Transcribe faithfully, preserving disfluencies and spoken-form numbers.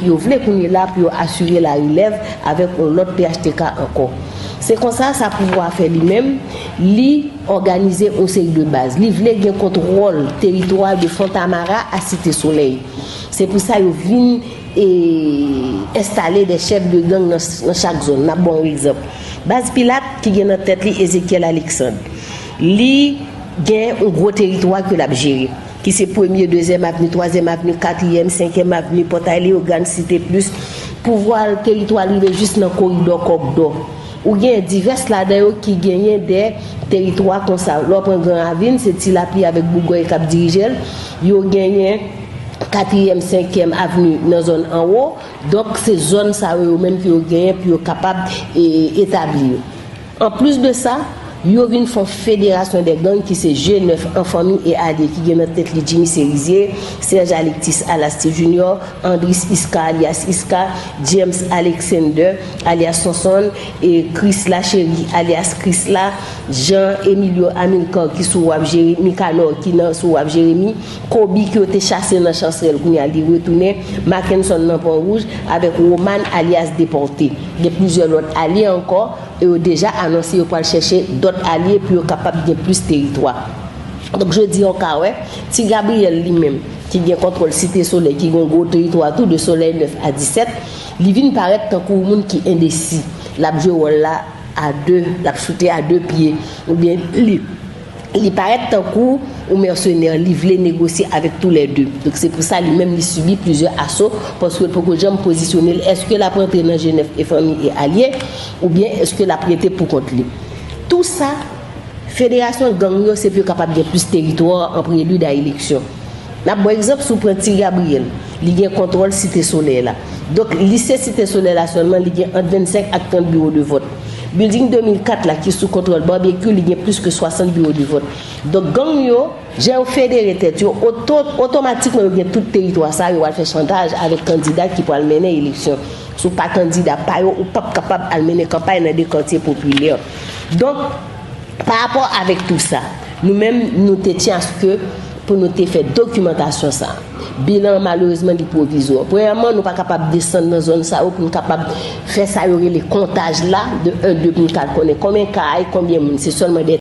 Yo vle kounye la pou yo asire larelèv avèk yon lòt P H T K ankò. Se konsa, sa pouvwa a fè li menm, li òganize yon seri de baz. Li vle gen kontwòl teritwa de Fontamara a Site Solèy. Se pou sa yo vin e enstale de chèf de gang nan, nan chak zòn. N ap ba w yon egzanp. Baz Pilat, ki gen nan tèt li Ezekiel Alexandre, li gen yon gwo teritwa ke l ap jere, ki se premye, dezyèm avni, twazyèm avni, katriyèm, senkyèm avni, Pòtay Leyogàn, Site Plis. Pouvwa teritwa l rive jis nan koridò Kòkdò. Ou gen divès ladan yo ki genyen de teritwa konsa. Lè w pran Gran Ravin, se Ti Lapli avèk Bougòy k ap dirije l. Yo genyen katriyèm, senkyèm avni nan zòn anwo. Donk, se zòn sa yo, yo menm ke yo genyen pou yo kapab e, etabli yo. Anplis de sa, yo vin fè yon federasyon de gang ki se G nèf an fanmi e alye, ki gen nan tèt li Jimmy Serizier, Serge Alectis alyas Ti Junior, Andris Iska alyas Iska, James Alexander alyas Sonson, e Krisla Cherie alyas Krisla, Jean Emilio Amilcar ki sou w ap jere, Mikanor ki nan sou w ap Jeremi, Kobe ki yo te chase nan Chansrèl, kounye a li retounen, Mackenson nan Pon Wouj, avèk Roman alyas Depòte. Gen plizyè lòt alye ankò, e yo deja anonse yo pral chèche dòt alye pou yo kapab gen plis teritwa. Donk, jodi a, w ka wè, Ti Gabriyèl li menm, ki gen kontwòl Site Solèy, ki gen yon gwo teritwa tou, de Solèy nèf a disèt, li vin parèt tankou yon moun ki endesi. L ap jwe wòl la a de, l ap choute a de pye, oubyen li, li parèt tankou yon mèsenè, li vle negosye avèk toulède. Donk, se pou sa li menm li sibi plizyè aso, paske l poko janm pozisyone l. Èske l ap rantre nan G nèf e fanmi e alye, oubyen èske l ap rete pou kont li? Tou sa, federasyon gang yo, se pou yo kapab gen plis teritwa an prelid a eleksyon. N ap ba w egzanp, si w pran Ti Gabriyèl, li gen kontwòl Site Solèy la. Donk, lise Site Solèy la sèlman, li gen ant vennsenk ak trant biwo de vòt. Bilding de mil kat la, ki sou kontwòl Barbecue, li gen plis ke swasant biwo de vòt. Donk, gang yo, jan yo federe tèt yo, oto-, otomatikman yo gen tout teritwa sa, yo pral fè chantaj avèk kandida ki pral mennen eleksyon. Si w pa kandida pa yo, ou p ap kapab al mennen kanpay nan de katye popilè. Donk, pa rapò avèk tou sa, nou menm, nou te tyen aske pou nou te fè dokimantasyon sa. Bilan an, malerezman, li pwovizwa. Premyèman, nou pa kapab desann nan zòn sa yo pou nou kapab fè sa yo rele kontaj la, de en, de, pou nou ka konnen konbyen kay, konbyen moun. Se sèlman de